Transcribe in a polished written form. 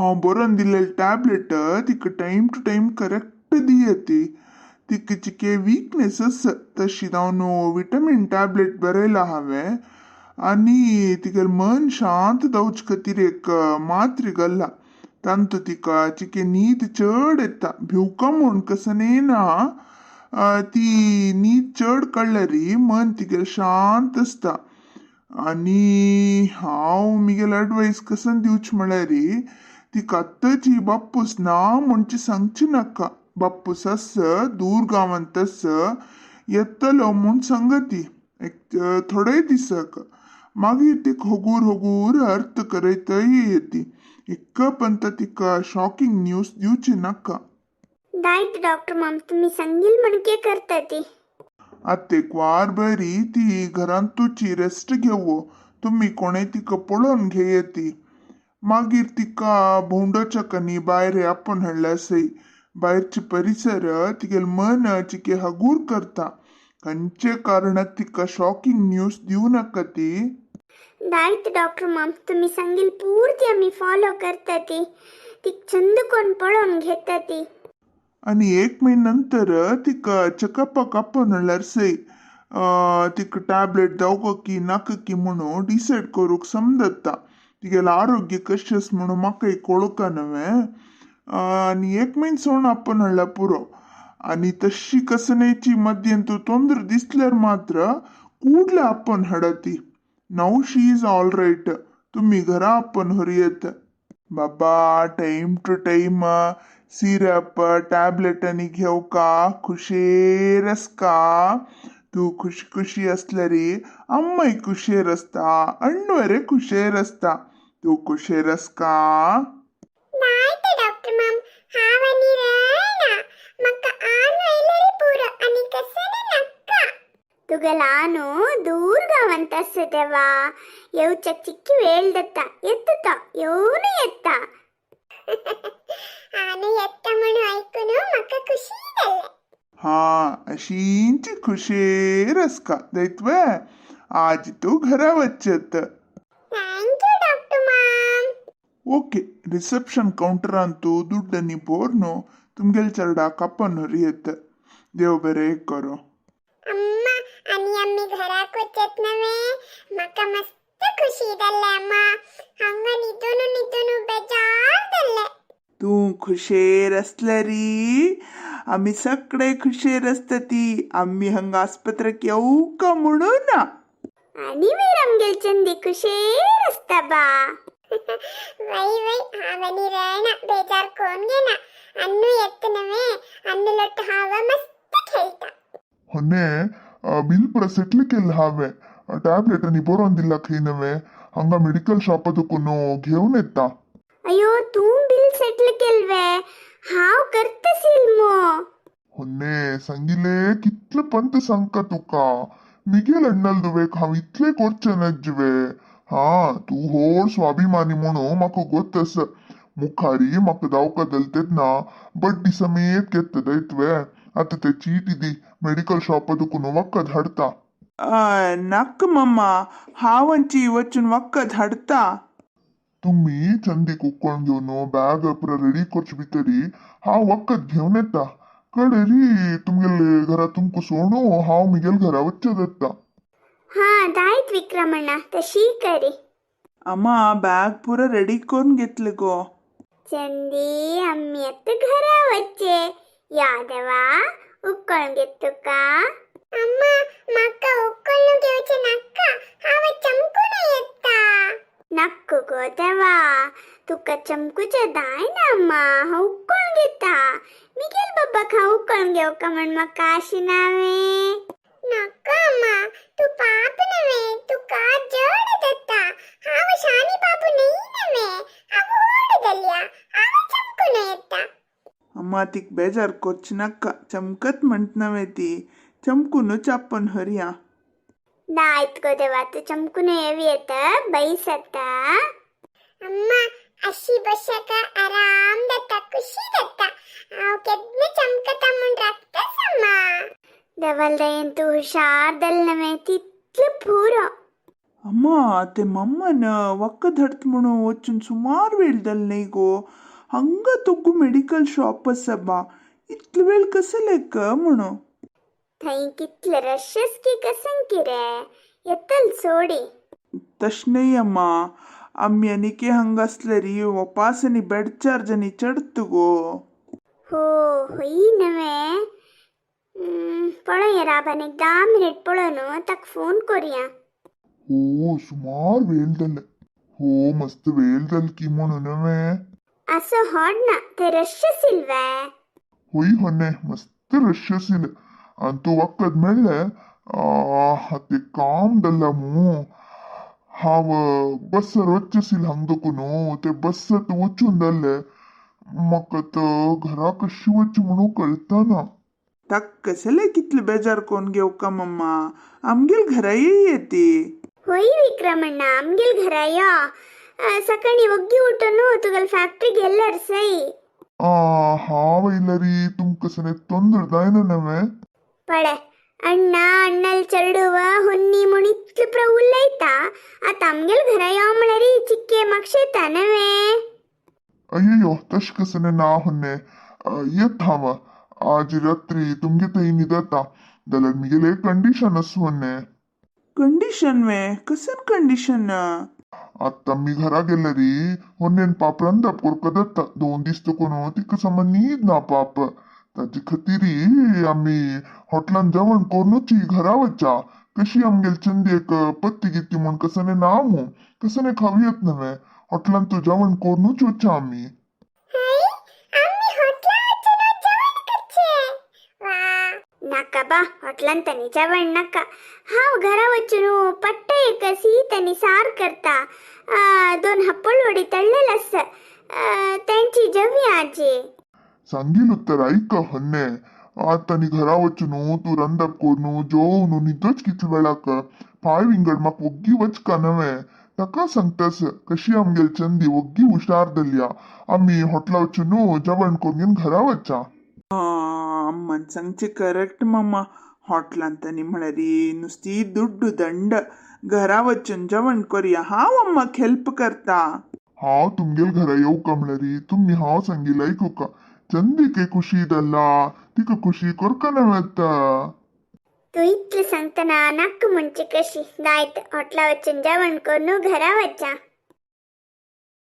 हांव बरोवन दिल्लेले टॅबलेट तिका टायम टू टायम करेक्ट दियती. तिका चिके वीकनेस आसा, तशी जावन विटामीन टॅबलेट बरयला हांवें आनी तिगेलें मन शांत जावचे खातीर एक मात्री घाल्ला. तांतू तिका चिके न्हीद चड येता. भिवका म्हूण कसने ना, ती न्हीद चड काडल्यार मन तिगेलें शांत आसता. आनी हांव मिगेले एडवायस कसन दिवचे म्हळ्यार, तिका आत्ताची बाप्पूस ना म्हणचे सांगचे नाका. बाप्पूस आस, दूर गांवांत आस, येतलो म्हूण सांगा ती एक थोडे दिसाक. मागीर तिका होगूर होगूर अर्थ करयतय येती. इक्क पंत तिका शॉकिंग न्यूज दिवची नाका. दायत डॉक्टर माम, तुम्ही सांगील म्हणके करता ती. आतां एक वार बरी ती घरांतूची रेस्ट घेवो. तुमी कोणें तिका पळोवन घेयती. मागीर तिका भोंवडोच्या कनी भायर आपोवन हाडल्या सय. भायरचे परिसर तिगेलें मन चिके हगूर करता. खंयचे कारणाक तिका शॉकिंग न्यूज दिवं नाका ती. दायत डॉक्टर माम, तुम्ही सांगील पूर्ती आम्ही फॉलो करता ती. ती चंद कोण पळोवन घेता ती. आनी एक म्हयन्या नंतर तिका चॅकअपाक आपोवन हाडल्यार सय. तिका टॅबलेट जावका की नाका की म्हणून डिसायड करूंक समजता. तिगेलें आरोग्य कशें आसा म्हणून म्हाकाय कळूंक न्हय. आनी एक म्हयनो सोण आपोवन हाडल्यार पुरो. आनी तशी कसनेची मद्यंत तोंदर दिसल्यार मात्र ಕೂಡ್ಲೆ आपोवन हाडा ती. Now she is all right. तुमी घरा आपोवन व्हरयेत. बाबा, time to time syrup tablet आनी घेवका. खुशेर आसका तूं. खुशी खुशी आसल्यार अम्माय खुशेर आसता, अण्णवरे खुशेर आसता. तूं खुशेर आसका. दायत डॉक्टर माम, हांव आनी रळना. म्हाका आन आयल्यार पुरो, आनी कसने नाका. तुगेलो आनु दूर गांवांत आसा देवा. येवच्याक चिक्की वेळ जाता. येता तो, येवन येता. आनु येता म्हणून आयकून म्हाका खुशी जालें. हा, अशींच खुशेर आसका दैत्वे. आज तूं घरा वचत. Thank you doctor ma'am. Okay, reception कावंटरांतू दुड्डनी बोर्नु तुमगेल चेरडाक आपोवन व्हरयेत. देव बरें करूं. अम्मा, आनी आमी घराक वचत नवे. म्हाका मस्त खुशी जालें अम्मा. हांगा न्हिदोनू न्हिदोनू बेजार जालें. तूं खुशेर आसल्यारी आमी सगळे खुशेर आसता ती. आमी हांगा आस्पत्रेक येवका म्हणून ना. आनी मागीर आमगेल चंदी खुशेर आसता बा. वय वय, हांव आनी रळना. बेजार कोण घेना. अन्नू येता नवे, अन्नू लोट हांव मस्त खेळटा. ಹೊನ್ನೆ, बिल पुरा सेटल केल्लें हांवें. टॅबलेट आनी बरोवन दिला खंय नवें. हांगा मेडिकल शॉपा घेवन येता. अयो, तूं बिल सेटल केलवे? हांव करता सील मो. ಹೊನ್ನೆ, ಸಂಗಿಲೆ कितले पंत सांगका तुका. मिगेल अण्णल दुवेक हांव इतले करचें नज्जवे. हा, तूं होड स्वाभिमानी म्हणून म्हाका गोत आसा. मुखारी म्हाका दावका जाल तेन्ना बड्डी समेत घेता दैतवे. आतां ते चीटी दी, मेडिकल शॉपा दुकून वखद हाडता. नाका मम्मा, हांव वचून वखद हाडता. तुम्ही चंदीक उक्कोण घेवन बॅग पुरा रेडी करचे भितरी हांव वखद घेवन येता. कडेरी तुमगेले घरा तुमकां सोणू हांव मिगेल घरा वच्चें जाता. हा, दायत विक्रमण्णा, तशी करी. अम्मा, बॅग पुरा रेडी करून घेतले गो. चंदी, आमी आतां घरा वच्चे. यादवा, उक्कोण घेत तुका. अम्मा, म्हाका उक्कोळ्ण घेवचें नाका. हांव चमकून येता. नक्क गो देवा, तुका चमकुचें जायना अम्मा. हांव उक्कोण घेता. मिगेल बाबाक हांव उक्कोण घेवका म्हण म्हाका आशिनावे. नाका अम्मा, तूं पाप नवे, तुका जड जाता. हांव शानी बाबू न्हय नवे. हांव व्हड जाल्या, हांव चमकून येता. अम्मा, तिक बेजार करचें नाका. चमकत म्हणट नवे ती. चमकूनच आपोवन व्हरया. दायत गो देवा, तूं चमकून येवी येता बैसता. अम्मा, अशी बशाक आराम जाता, खुशी जाता. हांव केन्ना चमकता म्हूण राखतास अम्मा. देवाल दयेन तूं हुशार जाल नवे, तितलें पुरो. अम्मा ते मम्मन वखद हाडत म्हणून वचून सुमार वेळ जालो न्ही गो. हांगा तोगू मेडिकल शॉप आसा बा, इतलो वेळ कसो लेक म्हणून. थंय कितले रशस की कसं किरे येतल सोडी. तशें न्ही अम्मा, आमी आनीके हांगा आसल्यारी वपास आनी बेड चार्ज आनी चडत गो. हो होई नव्हे. पळोवया राबान एक 10 मिनिट पळोवन ताका फोन करूया. हो, सुमार वेळ जाले हो, मस्त वेळ जाल की म्हणून नव्हे. असो हॉड ना, ते रश सिल्वे. होय होने, मस्त रश आशिल्लें आनी तूं वखद मेळ्ळें. ते काम जालां मू. हांव बसर वचचें आशिल्लें हांगा देखून ते बसत वचून जालें. म्हाका आतां घरा कशी वचचें म्हणून कळतना ना. ताका कसले कितले बेजार कोन्न घेवका मम्मा, आमगेल घरा येय ती. होय विक्रमण्ण, आमगेल घरा यो. सकाळी ಒಗ್ಗಿ उठून तुगेल फ्याक्टरी गेल्यार सई. आ, हांव येयल्यारी तुमकां सने ತೊಂದ್ರೆ जायना नव्हे? पळे, अण्णा अण्णल चेडूव ಹೊನ್ನಿ म्हूण इतले प्र उलयता. आतां आमगेल घरा यो म्हळ्यार चिक्के मागशेता नव्हे. अय्यो, तशें कसलें ना होन्ने. येत हांव, आज रात्री तुमगे थंय न्हिदता जाल्यार म्हगेलें एक कंडिशन आसा होन्ने. कंडिशन वे? कसन कंडिशन? आतां मी घरा गेल्यारी होन्नेन पाप रांदप करका जाता. 2 दीस देखून तिका समा न्हीद ना पाप. ताजे खातीर आमी हॉटलान जेवण करुनूच घरा वच्चा. कशी आमगेल चंदेक पत्ती गित्ती म्हूण कसने ना मू, कसने खावयत नव्हे. हॉटलान तूं जेवण करुनूच वच्चा आमी. हाय, आम्ही हॉटला वचून जेवण करचे वा. नाका बा, हॉटलान तनी जेवण नाका. हांव घरा वचून पट्ट एक शीत आनी सार करता. दोन हप्पळ वडी तळ्ळेल आसा, तेंची जेवया आजी. सांगील उत्तर ऐक होन्ने. आतां नी घरा वचून तूं रांदप करून जेवन न्हिदच कितले वेळाक पांय विंगड म्हाका वग्गी वचका नव्हे. ताका सांगतास, कशी आमगेल चंदी वग्गी हुशार जाल्या. आमी हॉटला वचून जेवण करून घेवन घरा वच्चा. अम्मन सांगचें करेक्ट मम्मा. हॉटलान तनी म्हळ्यार नुस्ती दुड्डू दंड. घरा वचून जेवण करूया, हांव अम्माक हेल्प करता. हांव तुमगेल घरा येवका म्हळ्यार तुमी हांव सांगील आयकुका. चंदीक खुशी जाला, तिका खुशी करका नव्हे आतां. तूं इतलें सांगतना नाका म्हणचे कशी. दायत, हॉटला वचून जेवण करून घरा वचा.